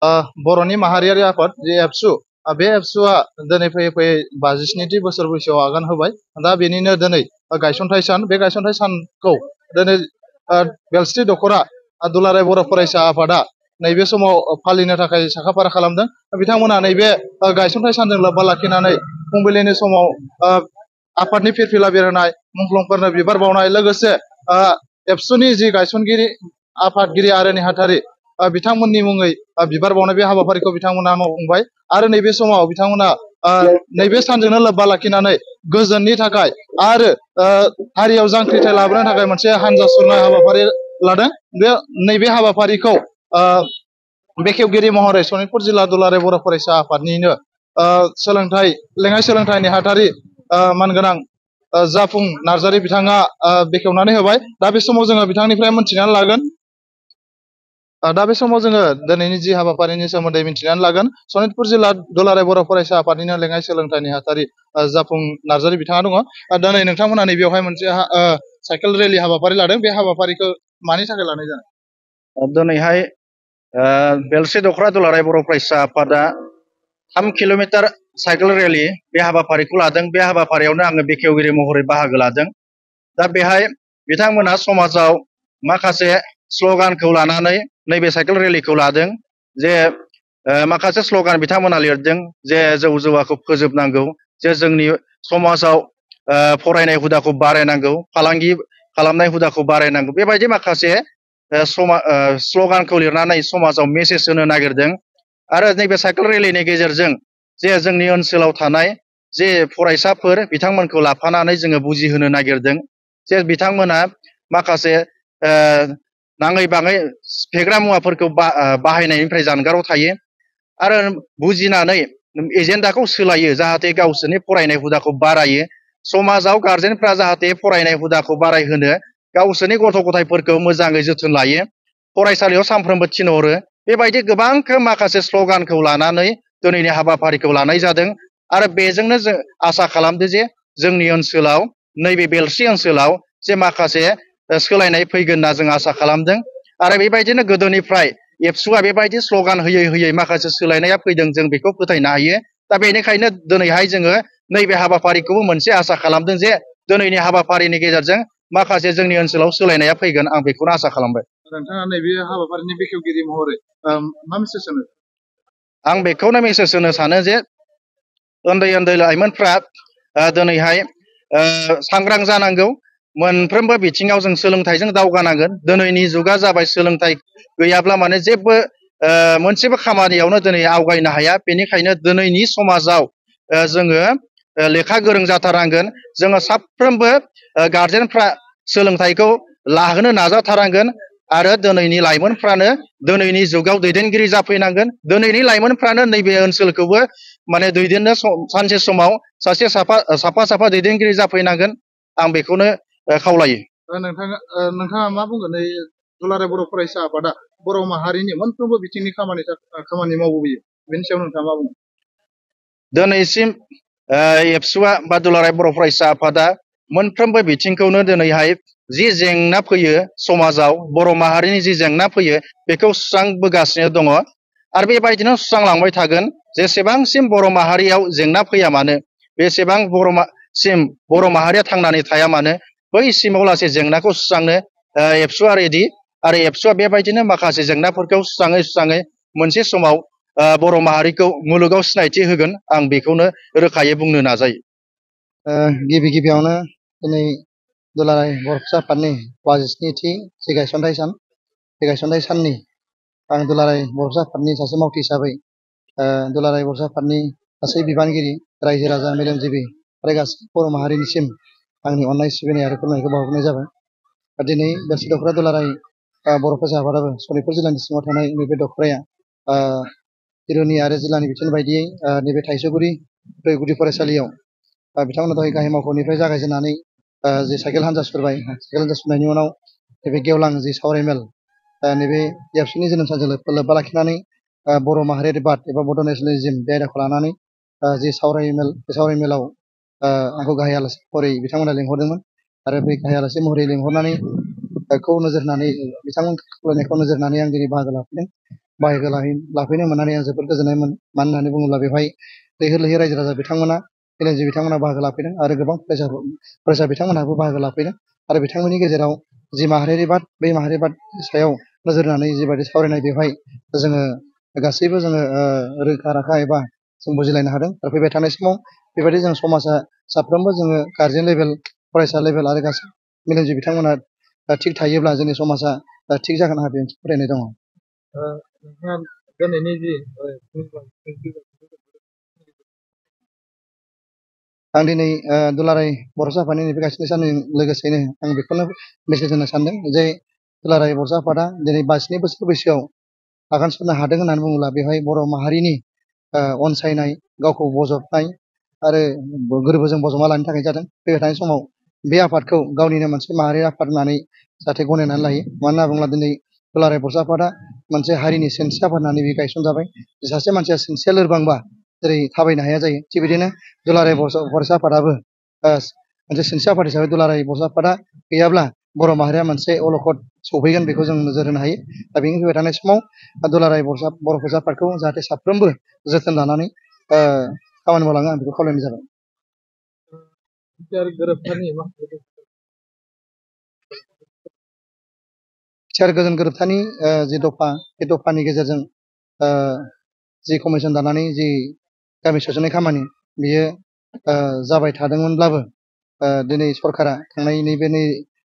बर'नि माहारियारि आफाद जे एबसु बे एबसुआ दिनै फैयै फैयै 57थि बोसोर बैसोआव आगान होबाय। दा बेनिनो दिनै गायसनथाइ सान, बे गायसनथाइ सानखौ दिनै बेलस्रि दख'रा दुलाराय बर' फरायसा आफादा नैबे समाव फालिनो थाखाय साखाफारा खालामदों। बिथांमोना नैबे गायसनथाइ सानजों लोब्बा लाखिनानै फुंबिलिनि समाव आफादनि फिरफिला बेरहोनाय, मुंख्लंफोरनो बिबार बावनाय, लोगोसे एबसुनि जि गायसनगिरि आफादगिरि आरो नेहाथारि बिथांमोननि मुङै बिबार बावनाय बे हाबाफारिखौ बिथांमोना मावफुंबाय। आरो नैबे समाव बिथांमोना नैबे सानजोंनो लोब्बा लाखिनानै गोजोननि थाखाय आरो हारियाव जांख्रिथाय लाबोनो थाखाय मोनसे हानजा सुरनाय हाबाफारि लादों। नैबे हाबाफारिखौ बेखेवगिरि महरै सनितपुर जिल्ला दुलाराय बर' फरायसा आफादनिनो लेङाइ सोलोंथाइ नेहाथारि मानगोनां जाफुं नार्जारि बिथाङा बेखेवनानै होबाय। दा बे समाव जोङो बिथांनिफ्राय मोनथिनानै लागोन। दा बे समाव जोङो दिनैनि जि हाबाफारिनि सोमोन्दै मिथिनानै लागोन। सनितपुर जिल्ला दुलाराय बर' फरायसा आफादनिनो लेङाइ सोलोंथाइ नेहाथारि जाफुं नार्जारि बिथाङा दङ। दिनै नोंथांमोना नैबेयावहाय मोनसे साइकेल रेलि हाबाफारि लादों। बे हाबाफारिखौ मानि थाखाय लानाय जादों? दिनैहाय बेलस्रि दख'रा दुलाराय बर' फरायसा आफादा 3 किल'मिटार साइकेल रेलि बे हाबाफारिखौ लादों। बे हाबाफारियावनो आङो बेखेवगिरि महरै बाहागो लादों। दा बेहाय बिथांमोना समाजाव माखासे स्ल'गानखौ लानानै नैबे साइकेल रेलिखौ लादों। जे माखासे स्ल'गान बिथांमोना लिरदों जे जौ जुवाखौ फोजोबनांगौ, जे जोंनि समाजाव फरायनाय हुदाखौ बारायनांगौ, फालांगि खालामनाय हुदाखौ बारायनांगौ, बेबायदि माखासे स्ल'गानखौ लिरनानै समाजाव मेसेज होनो नागिरदों। आरो नैबे साइकेल रेलिनि गेजेरजों जे जोंनि ओनसोलाव थानाय जे फरायसाफोर बिथांमोनखौ लाफानानै जोङो बुजिहोनो नागिरदों जे बिथांमोना माखासे नाङै बाङै फेग्रा मुवाफोरखौ बाहायनायनिफ्राय जानगाराव थायो आरो बुजिनानै एजेन्डाखौ सोलायो, जाहाथे गावसोरनि फरायनाय हुदाखौ बारायो। समाजाव गारजेनफ्रा जाहाथे फरायनाय हुदाखौ बारायहोनो गावसोरनि गथ' गथायफोरखौ मोजाङै जोथोन लायो, फरायसालियाव सानफ्रोमबो थिनहरो। बेबायदि गोबांखौ माखासे स्ल'गानखौ लानानै दिनैनि हाबाफारिखौ लानाय जादों। आरो बेजोंनो जों आसा खालामदों जे जोंनि ओनसोलाव, नैबे बेलस्रि ओनसोलाव जे माखासे सोलायनाय फैगोन होनना जों आसा खालामदों। आरो बेबायदिनो गोदोनिफ्राय एबसुआ बेबायदि स्ल'गान होयै होयै माखासे सोलायनाया फैदों, जों बेखौ फोथायनो हायो। दा बेनिखायनो दिनैहाय जोङो नैबे हाबाफारिखौबो मोनसे आसा खालामदों जे दिनैनि हाबाफारिनि गेजेरजों माखासे जोंनि ओनसोलाव सोलायनाया फैगोन, आं बेखौनो आसा खालामबाय। नोंथाङा नैबे हाबाफारिनि बेखेवगिरि महरै मा मेसेज होनो? आं बेखौनो मेसेज होनो सानो जे उन्दै उन्दै लाइमोनफ्रा दिनैहाय सांग्रां जानांगौ। मोनफ्रोमबो बिथिङाव जों सोलोंथाइजों दावगानांगोन। दिनैनि जुगा जाबाय सोलोंथाइ गैयाब्ला माने जेबो मोनसेबो खामानियावनो दिनै आवगायनो हाया। बेनिखायनो दिनैनि समाजाव जोङो लेखा गोरों जाथारनांगोन। जोङो साफ्रोमबो गारजेनफ्रा सोलोंथाइखौ लाहोनो नाजाथारनांगोन आरो दिनैनि लाइमोनफ्रानो दिनैनि जुगाव दैदेनगिरि जाफैनांगोन। दिनैनि लाइमोनफ्रानो नैबे ओनसोलखौबो माने दैदेननो सानसे समाव सासे साफा दैदेनगिरि जाफैनांगोन, आं बेखौनो खावलायो। नोंथाङा मा बुंगोन? दुलाराय बर' फरायसा आफादा बर' माहारिनि मोनफ्रोमबो बिथिंनि खामानि मावबोयो, बेनि सायाव नोंथाङा मा बुङो? दिनैसिम एबसुआ बा दुलाराय बर' फरायसा आफादा मोनफ्रोमबो बिथिंखौनो दिनैहाय जि जेंना फैयो समाजाव, बर' माहारिनि जि जेंना फैयो बेखौ सुस्रांबोगासिनो दङ आरो बेबायदिनो सुस्रांलांबाय थागोन। जेसेबांसिम बर' माहारियाव जेंना फैया मानो, बेसेबां बर' माहारिया थांनानै थाया मानो, बैसिमाव लासै जेंनाखौ सुस्रांनो एबसुआ रेडि। आरो एबसुआ बेबायदिनो माखासे जेंनाफोरखौ सुस्राङै मोनसे समाव बर' माहारिखौ मुलुगाव सिनायथि होगोन, आं बेखौनो रोखायै बुंनो नाजायो। गिबियावनो दिनै दुलाराय बर' फरायसा आफादनि 57थि जि गायसनथाइ सान, बे गायसनथाइ साननि आं दुलाराय बर' फरायसा आफादनि सासे मावथि हिसाबै दुलाराय बर' फरायसा आफादनि गासै बिबानगिरि, रायजो राजा, मेलेमजिबि आरो गासै बर' माहारिनिसिम आंनि अननाय, सिबिनाय आरो खुलुमनायखौ बावहरनाय जाबाय। दिनै बेलस्रि दख'रा दुलाराय बर' फरायसा आफादाबो सनितपुर जिल्लानि सिङाव थानाय नैबे दख'राया जिल्लानि आरो जिल्लानि बिथोन बायदियै नैबे थाइजौगुरि गुदि फरायसालियाव बिथांमोना दहाय गाहाय मावख'निफ्राय जागायजेननानै जि साइकेल हान्जा सुरबाय, साइकेल हान्जा सुरनायनि उनाव नैबे गेवलां जि सावरायमेल, नैबे एबसुनि जोनोम सानजों लोब्बा लाखिनानै बर' माहारियारि बाद एबा बड' नेसनेलिज्म बे आयदाखौ लानानै जि सावरायमेल, बे सावरायमेलाव आंखौ गाहाय आलासि महरै बिथांमोना लिंहरदोंमोन आरो बे गाहाय आलासि महरै लिंहरनानै खौ नोजोर होनानै बिथांमोनखौ खावलायनायखौ नोजोर होनानै आं दिनै बाहागो लाफैदों। बाहागो लाफैनो मोननानै आं जोबोद गोजोननाय मोनो। मानो होननानै बुङोब्ला बेवहाय लैहोर लैहोर रायजो राजा बिथांमोना मेलेमजिबि बिथांमोना बाहागो लाफैदों आरो गोबां फरायसा बिथांमोनहाबो बाहागो लाफैदों आरो बिथांमोननि गेजेराव जि माहारियारि बाद बे माहारियारि बादनि सायाव नोजोर होनानै जिबायदि सावरायनाय बेवहाय जोङो गासैबो जोङो रोखा राखा एबा जों बुजिलायनो हादों आरो फैबाय थानाय समाव बेबायदि जों समाजा साफ्रोमबो जोङो गार्जेन लेभेल फरायसा लेभेल आरो गासै मेलेमजिबि बिथांमोना थिग थायोब्ला जोंनि समाजा थिग जागोन आंहा बेयाव फोथायनाय दङ। नोंथाङा दिनैनि जि आं दिनै दुलाराय बर'सा आफादनि नैबे गायसननाय सानजों लोगोसेनो आं बेखौनो मेसेज होनो सानदों जे दुलाराय बर'सा आफादा दिनै 52 बोसोर बैसोआव आगान सुरनो हादों होननानै बुङोब्ला बेवहाय बर' माहारिनि अनसायनाय गावखौ बजबनाय आरो गोरबोजों बजबना लानो थाखाय जादों। फैबाय थानाय समाव बे आफादखौ गावनिनो मोनसे माहारियारि आफाद होननानै जाहाथे गनायनानै लायो। मानो होनना बुङोब्ला दिनै दुलाराय बर'सा आफादा मोनसे हारिनि सिनस्रि आफाद होननानै बे गायसनजाबाय। सासे मानसिया सिनस्रिया लोरबांबा जेरै थाबायनो हाया जायो थिग बिदिनो दुलाराय बर'सा आफादाबो मोनसे सिनस्रि आफाद हिसाबै दुलाराय बर'सा आफादा गैयाब्ला बर' माहारिया मोनसे अलखद सौफैगोन बेखौ जों नोजोर होनो हायो। दा बेनि फैबाय थानाय समाव दुलाराय बर' फरायसा आफादखौ जाहाथे साफ्रोमबो जोथोन लानानै खामानि मावलाङो आं बेखौ खावलायनाय जाबाय। गोजोन गोरोबथानि जि दफा बे दफानि गेजेरजों जि कमिसन दानानै जि गामि सोसननाय खामानि बियो जाबाय थादोंमोनब्लाबो दिनै सरकारा थांनाय नैबे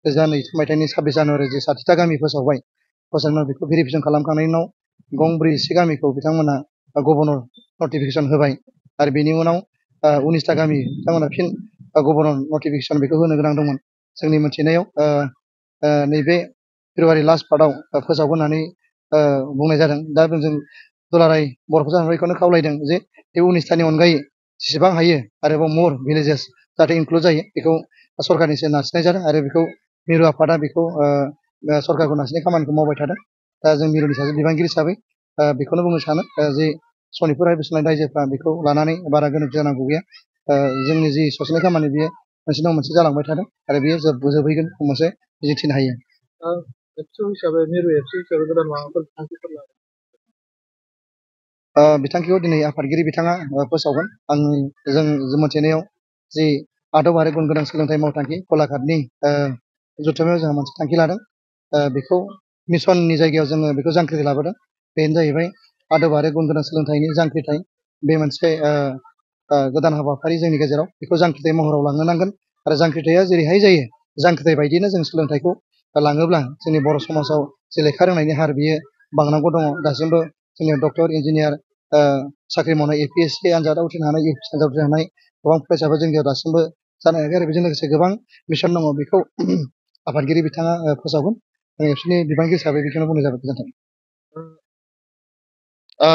2022 मायथाइनि 26 जानुवारि जि 60टा गामि फोसावनायाव बेखौ भेरिफिकेसन खालामखांनायनि उनाव गंब्रै एसे गामिखौ बिथांमोना गभर्नर नटिफिकेसन होबाय आरो बेनि उनाव 19टा गामि बिथांमोना फिन गभर्नर नटिफिकेसन बेखौ होनो गोनां दंमोन। जोंनि मिथिनायाव नैबे फेब्रुवारि लास्ट पार्टआव फोसावगोन होननानै बुंनाय जादों। दा जों दुलाराय बर' फरायसा आफादखौनो खावलायदों जे बे 19टानि अनगायै जेसेबां हायो आरोबाव मर भिलेजेस जाहाथे इनक्लुड जायो बेखौ सरकारनिसिम नारसिननाय जादों आरो बेखौ मिरु आफादा बेखौ सरकारखौ नारसिननाय खामानिखौ मावबाय थादों। दा जों मिरुनि सासे बिबानगिरि हिसाबै बेखौनो बुंनो सानो जे सनितपुर रायजो रायजोफ्रा बेखौ लानानै बारा गोनोखो जानांगौ गैया। जोंनि जि सोसननाय खामानि बेयो मोनसे नङा मोनसे जालांबाय थादों आरो बेयो जोबहैगोन मोनसे मिजिंथिनो हायो। बिथांखिखौ दिनै आफादगिरि बिथाङा फोसावगोन। जों मोनथिनायाव जि आदब आरो गुन गोनां सोलोंथाइ मावथांखि गलाघाटनि जथुम्मायाव जोंहा मोनसे थांखि लादों। बेखौ मिसननि जायगायाव जोङो बेखौ जांख्रिथाय लाबोदों। बेनो जाहैबाय आदब आरो गुन गोनां सोलोंथाइनि जांख्रिथाय। बे मोनसे गोदान हाबाफारि जोंनि गेजेराव बेखौ जांख्रिथाय महराव लांनो नांगोन आरो जांख्रिथाया जेरैहाय जायो जांख्रिथाय बायदियैनो जों सोलोंथाइखौ लाङोब्ला जोंनि बर' समाजाव जे लेखा रोंनायनि हार बियो बांनांगौ दङ। दासिमबो जोंनियाव डक्टर इन्जिनियार साख्रि मावनाय APSC आनजादाव उथ्रिनो हानाय UPSC आनजादाव उथ्रिनो हानाय गोबां फरायसाफोर जोंनियाव दासिमबो जानो हायाखै आरो बेजों लोगोसे गोबां मिसन दङ बेखौ आफादगिरि बिथाङा फोसावगोन। आं एबसुनि बिबानगिरि हिसाबै बेखौनो बुंनाय जाबाय। गोजोन्थों।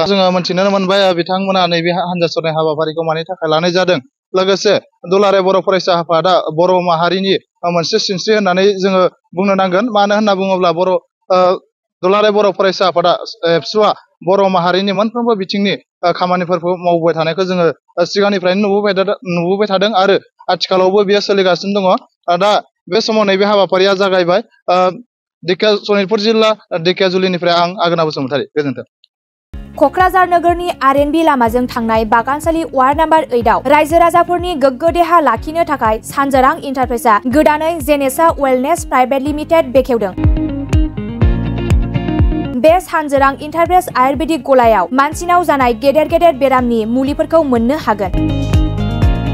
जोङो मोनथिनो मोनबाय बिथांमोना नैबे हानजा सुरनाय हाबाफारिखौ मानि थाखाय लानाय जादों। लोगोसे दुलाराय बर' फरायसा आफादा बर' माहारिनि मोनसे सिनस्रि होननानै जोङो बुंनो नांगोन। मानो होनना बुङोब्ला दुलाराय बर' फरायसा आफादा एबसुआ बर' माहारिनि मोनफ्रोमबो बिथिंनि खामानिफोरखौ मावबाय थानायखौ जोङो सिगांनिफ्रायनो नुबोबाय थादों आरो आथिखालावबो बेयो सोलिगासिनो दङ। दा बे समाव नैबे हाबाफारिया जागायबाय। सनितपुर जिल्ला धेकियाजुलिनिफ्राय आं आगोना बसुमतारी। गोजोन्थों। क'क्राझार नोगोरनि आर.एन.बी. लामाजों थांनाय बागानसालि वार्ड नाम्बार 8आव रायजो राजाफोरनि गोग्गो देहा लाखिनो थाखाय सानजोरां इन्टारप्राइजआ गोदानै जेनेसा वेलनेस प्राइभेट लिमिटेड बेखेवदों। बे सानजोरां इन्टारप्राइज आयुर्वेदिक गलायाव मानसिनाव जानाय गेदेर गेदेर बेरामनि मुलिफोरखौ मोननो हागोन।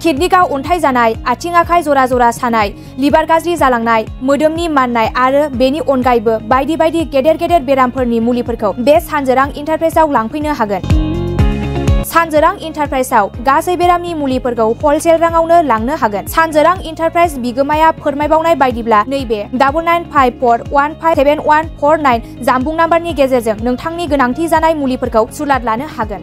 किडनिकआव अन्थाइ जानाय, आथिं आखाइ जरा जरा सानाय, लिभार गाज्रि जालांनाय, मोदोमनि माननाय आरो बेनि अनगायैबो बायदि बायदि गेदेर गेदेर बेरामफोरनि मुलिफोरखौ बे सानजोरां इन्टारप्राइजआव लांफैनो हागोन। सानजोरां इन्टारप्राइजआव गासै बेरामनि मुलिफोरखौ हलसेल राङावनो लांनो हागोन। सानजोरां इन्टारप्राइज बिगोमाया फोरमायबावनाय बायदिब्ला नैबे 9954157149 जानबुं नाम्बारनि गेजेरजों नोंथांनि गोनांथि जानाय मुलिफोरखौ सुलाद लानो हागोन।